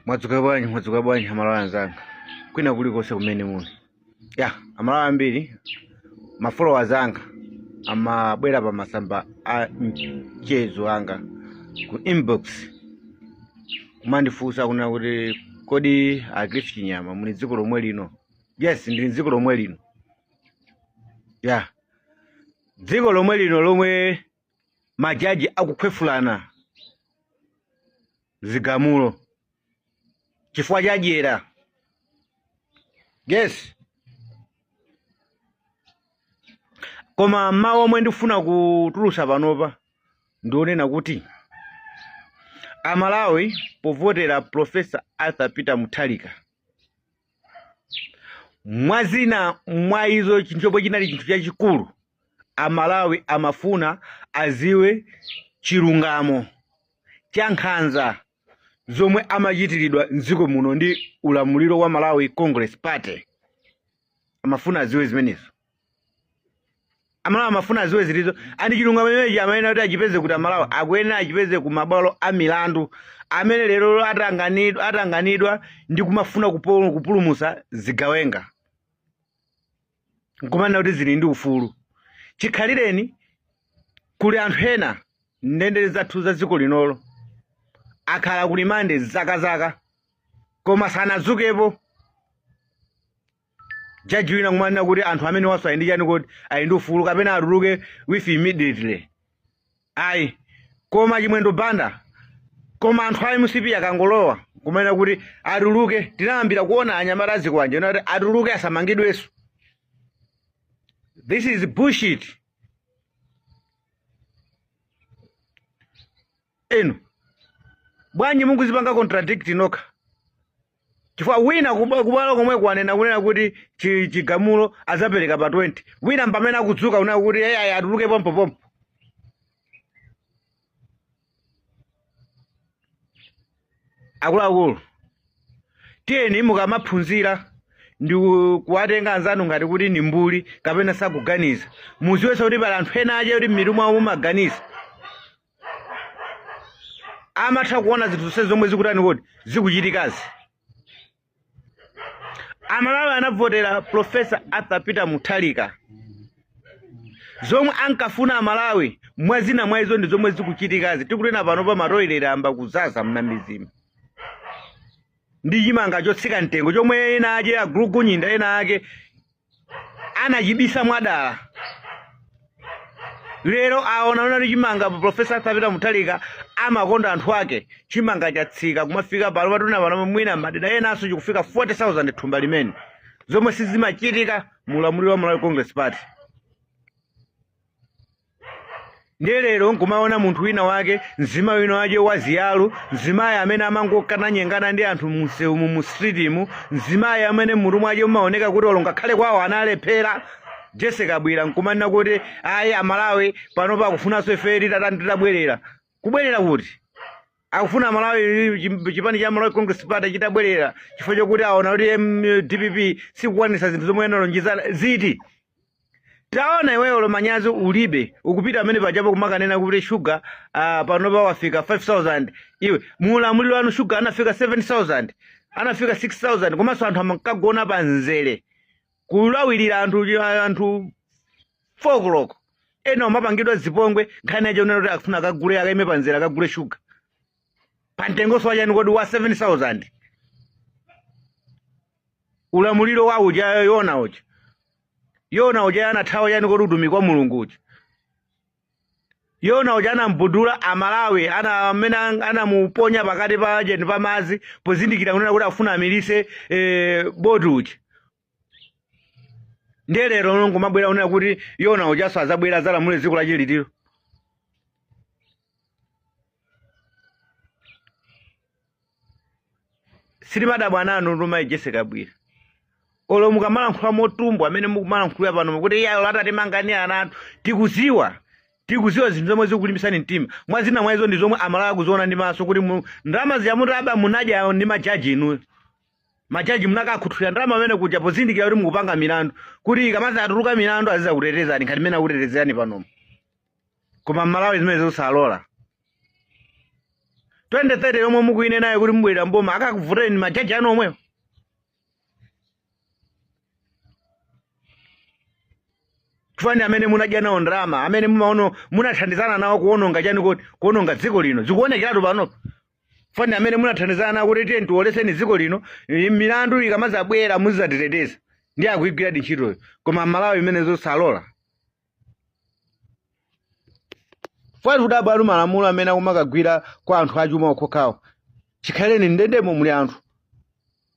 Mwadzuka bwanji, mwadzuka bwanji Amalawi anzanga, kwina kulikonse kumene muli. Ya, Amalawi ambiri, ma followers anga amabwera pa masamba a mchezo anga ku inbox kumandifunsa kunena kuti kodi a Cliff Chinyama muli dziko lomwe lino? Yes, ndili dziko lomwe lino. Ya, dziko lomwe lino lomwe majaji akukhwefulana zigamulo chifukwa cha dyera. Yes, koma mawu omwe ndikufuna kutulusa panopa ndionena kuti Amalawi povotera Professor Arthur Peter Mutharika, mwazina mwa izo chinthu chomwe chinali chinthu chachikulu, Amalawi amafuna aziwe chilungamo cha nkhanza zomwe amachitiridwa mdziko muno ndi ulamuliro wa Malawi Congress Party. Amafuna aziwe zimenezo. Amalawi amafuna aziwe zilizo and chilungamo chimenechi amayenera kuti achipeze kuti Amalawi akuyenera achipeze ku mabwalo a milandu amene lero atanganidwa ndi kumafuna kupulumutsa zigawenga nkumanena kuti zili ndi ufulu. Chikhalireni kuli anthu ena ndende zathu za dziko linolo akhala kulimande zakazaka koma sanadzukepo jaji wina kumanena kuti anthu amene waso ali ndi chani, kodi ali ndi ufulu kapena atuluke with immediately. Ayi, koma Chimwendo Banda, koma anthu a MCP akangolowa kumanena kuti atuluke, tinayambira kuona anyamata azikwanje kuti atuluke asamangidwenso. This is bullshit. Inu bwanji mukuzipanga contradict nokha? Chifukwa wina kubwalo komwe kwanena kunena kuti chigamulo azapereka pa 20, wina mpamene akudzuka kunena kuti ayi, atuluke pompopompo. Akuluakulu, tiyeni mukamaphunzira ndi kuwatenga anzanu ngati kuti ni mbuli kapena sakuganiza, muziwenso kuti pali anthu ena ache kuti mmitu mwawo mumaganiza, amatha kuona zinthu zonse zomwe zikutani kodi zikuchitikazi. Amalawi anavotera Professor Arthur Peter Mutharika. Zomwe ankafuna Amalawi mwazina mwa izo ndi zomwe zikuchitikazi. Tikunena pano pa matoilet amba kuzaza m'mamidzimu ndi chimanga chotsika mtengo chomwe ena ake agulugunyinda ena ake anachibisa mwadala. Lero aona kuti chimanga, Professor Arthur Peter Mutharika amakonda anthu ake, chimanga chatsika kumafika pano patuna pano mwina madera enanso chikufika 40,000 thumba limene, zomwe sizimachitika mu ulamuliro wa Malawi Congress Party. Ndiye lero nkumaona munthu wina wake, mzimayi wina wake wa ziyalu, mzimayi amene amangokananyengana ndi anthu mumsewumu, mu streetimu, mzimayi amene mmutu mwake mumaoneka kuti olo ngakhale kwawo analephera, Jessie Kabwila, nkumanena kuti ayi, Amalawi panopa akufunanso ife titatani, titabwerera. Kubwerera kuti? Akufuna Malawi chipani cha Malawi Congress Party chitabwerera chifukwa chokuti aona kuti DPP sikukwanisa zinthu zomwe analonjezana ziti. Taona iweyo, olo manyazi ulibe, ukupita amene pajapo kumakanena kuti shuga panopa wafika 5000. Iwe, muulamuliro wanu shuga anafika 7000, anafika 6000, komanso anthu amankagona pa mzere kulawirira anthu 4 o'clock, ena umapangidwa zipongwe. Nkhani yacho unena kuti akufuna akagule, akaime pa mzere akagule shuga pa mtengonso wachani kodi wa 7000. Ulamuliro wa uja Yona uja, Yona uja anathawa chani kodi utumiki wa Mulungu uja. Yona uja anambudula Amalawi ana amene anamuponya pakati pa cheni pa madzi pozindikira kunena kuti afuna amirise boti uja. Ndiye lero ngomabwera kunena kuti Yona ujaso azabwera azalamule dziko lache litiro. Sitimadabwa nanu mayi Jessie Kabwila, olo mukamalankhula motumbwa amene mukumalankhulira pano mukuti iye olo atatimangani ana athu. Tikuziwa zinthu zomwe zikulimbisani mtima. Mwazina mwa izo ndi zomwe Amalawi akuziona ndi maso kuti ndalama zija mutaba munadya ndi majaji. Inuyo majaji munakakhuthulira ndalama amene kuja pozindikira kuti mukupanga milandu, kuti ikamaza atuluka milandu azizakutetezani ngati mmene akutetezerani panomo. Koma Mmalawi zimene zosalola. 2030 yomwe mukuinenayo kuti mubwerera mboma, akakuvotereni majaji anu omwewo. Chifukwa ndi amene munadya nawo ndalama, amene mumaono munathandizana nawo kuononga chani kodi, kuononga dziko lino. Zikuonekeratu panopa. Chifukwa ndi amene munathandizana nawo kuti tiye tioleseni dziko lino, milandu ikamazabwera muzizatiteteza. Ndiye akuigwiradi ntchitoyo. Koma Malawi imenezo salola. Chifukwa tikudabwa malamulo amene akumakagwira kwa anthu achuma okhokhawo. Chikhaleni ndendemo muli anthu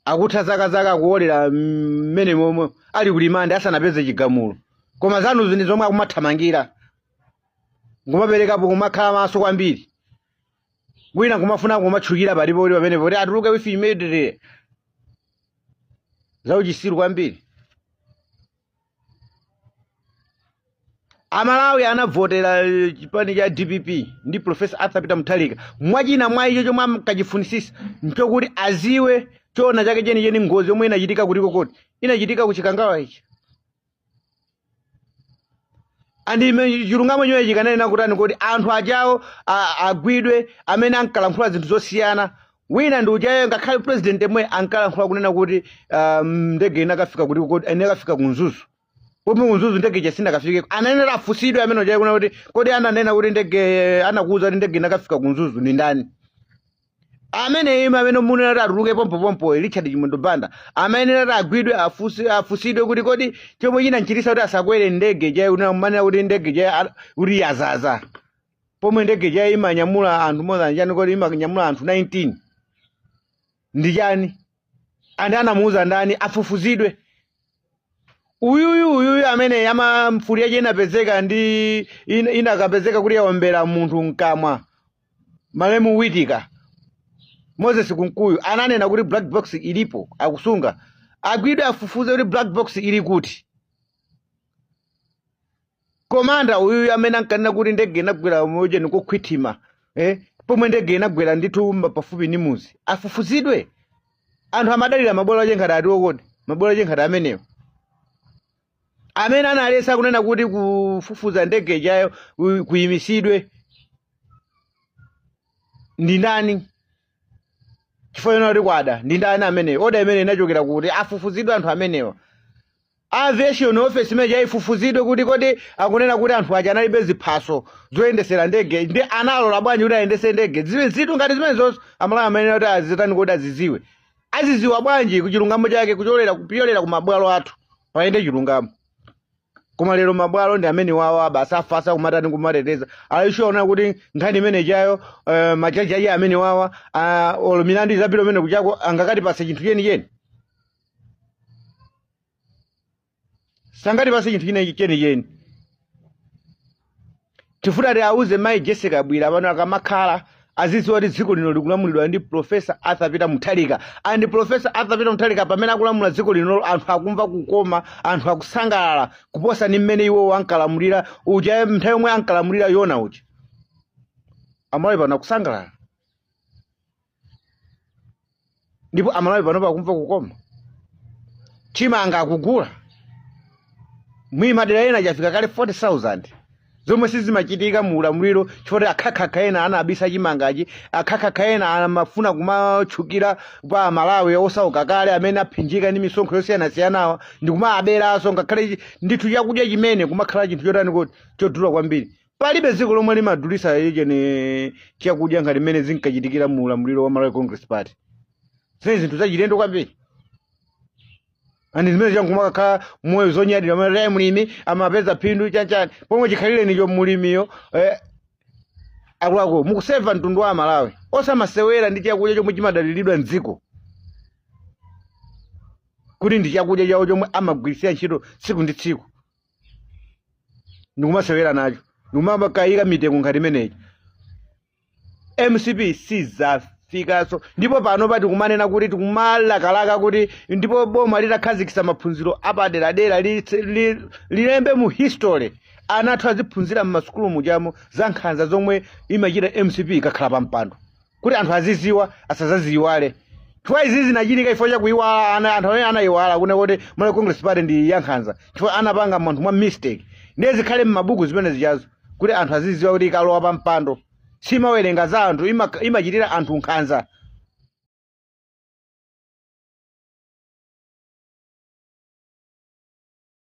akutha zaka zaka akuolera mmene momwe ali kulimande asanapeze chigamulo, koma zanuzi ndi zomwe akumathamangira ngumaperekapo, kumakhala maso kwambiri, wina kumafuna kumatchukira palipo kuti pamenepo kuti atuluke with immediately. Zauchisiru kwambiri. Amalawi anavotera chipani cha DPP ndi Professor Arthur Peter Mutharika. Mwachina mwa icho chomwe amkachifunisisa nchokuti aziwe choona chake chenicheni, ngozi yomwe inachitika kutiko koti inachitika kuchikangawa ichi, and chilungamo chimene chikanena kutani kuti anthu ajawo agwidwe amene ankalankhula zinthu zosiyana. Wina ndi ujayo, ngakhale president yemwe ankalankhula kunena kuti ndege inakafika kuti inakafika ku Mzuzu, pomwe ku Mzuzu ndege ija sinakafikeko. Ananena afusidwe amene ujayo kunena kuti kodi ananena kuti ndege, anakuuza kuti ndege inakafika ku Mzuzu ndi ndani? Amene ima amene munena kuti atuluke pompopompo, Richard Chimwendo Banda, amene ati agwidwe, afusidwe kuti kodi chomwe chinamchitisa kuti asakwere ndege ija, manena kuti ndege ija kuti yazaza, pomwe ndege ija imanyamula anthu more than chani kodi, imanyamula anthu 19, ndi chani? Anthu anamuuza ndani? Afufuzidwe. Uyuyu amene amamfuli yache inapezeka ndi inakapezeka kuti yaombera munthu mkamwa, malemu Witika Moses Kunkuyu, ananena kuti black box ilipo akusunga. Agwidwe, afufuze kuti black box ili kuti. Commander uyuyu amene ankanena kuti ndege inagwera mocheni kokhwithima, pomwe ndege inagwera ndithu pafupi ndi muzi, afufuzidwe. Anthu amadalira mabwalo achenkhata atiwo kodi mabwalo achenkhata amenewo amene analesa kunena kuti kufufuza ndege ijayo kuyimisidwe ndi ndani? Chifukwa yona kuti kwada ndi ndani ameneyo? Order imene inachokera kuti? Afufuzidwe anthu amenewa. Aviation office imene yaifufuzidwe kuti kodi akunena kuti anthu aja analibe ziphaso zoyendesera ndege, ndi analola bwanji kuti ayendese ndege? Ziwe zinthu ngati zimenezonso Amalawi amene kuti azitani kodi, aziziwe, aziziwa bwanji kuchilungamo chake? Kucholera kupyolera ku mabwalo athu payende chilungamo. Koma lero mabwalo ndi amene wawa basi afasa kumatani, kumateteza. Alishoona kuti nkhani imene ijayo, majaji aje amene wawa, olo milandu izapita umene kuchako, angakati pase chinthu chenicheni? Sangati pase chinthu chine chenicheni. Tifuna tiauze mayi Jessica Kabwila pano, akamakhala azidziwa kuti dziko lino likulamulidwa ndi Professor Arthur Peter Mutharika, and Professor Arthur Peter Mutharika pamene akulamula dziko lino, anthu akumva kukoma, anthu akusangalala kuposa ndi mmene iwo ankalamulira uja, nthawi yomwe ankalamulira yona uja. Amalawi pano akusangalala, ndipo Amalawi pano pakumva kukoma. Chimanga akugula mwi madera ena chafika kale 40,000, zomwe sizimachitika mu ulamuliro, chifukwa akhakhakha ena anabisa chimangachi, akhakhakha ena amafuna kumatchukira pa Malawi osauka kale amene aphinjika ndi misonkho yosiyanasiyanawa ndi kumaberanso. Ngakhale ndithu chakudya chimene kumakhala chinthu chotani kuti chodula kwambiri. Palibe dziko lomwe limadulisa chene chakudya ngati mmene zinkachitikira mu ulamuliro wa Malawi Congress Party. Zimene zinthu zachilendo kwambiri, and zimene chankumakakhala moyo zonyadira amene mlimi amapeza phindu chanchani, pomwe chikhalire nicho mulimiyo. Akuluakulu, mukuseva mtundu wa Malawi, osamasewera ndi chakudya chomwe chimadaliridwa mdziko kuti ndi chakudya chawo chomwe amagwiritsira ntchito tsiku ndi tsiku, ndikumasewera nacho, ndikumakayika mitengo ngati imeneyi. MCP sizafikanso. Ndipo pano pa tikumanena kuti tikumalakalaka kuti ndipo boma litakhazikitsa maphunziro apaderadera, lilembe mu history, ana athu aziphunzira m'masukulu mujamo za nkhanza zomwe imachita MCP ikakhala pa mpando, kuti anthu aziziwa, asazaziyiwale. Chifukwa izi zinachitika chifukwa chakuyiwala ana, anthu amene anayiwala kuna kuti Malawi Congress Party ndi yankhanza, chifukwa anapanga munthu mwa mistake. Ndiye zikhale m'mabuku zimene zichazo, kuti anthu aziziwa kuti ikalowa pa mpando Simawerenga za anthu, imachitira anthu nkhanza.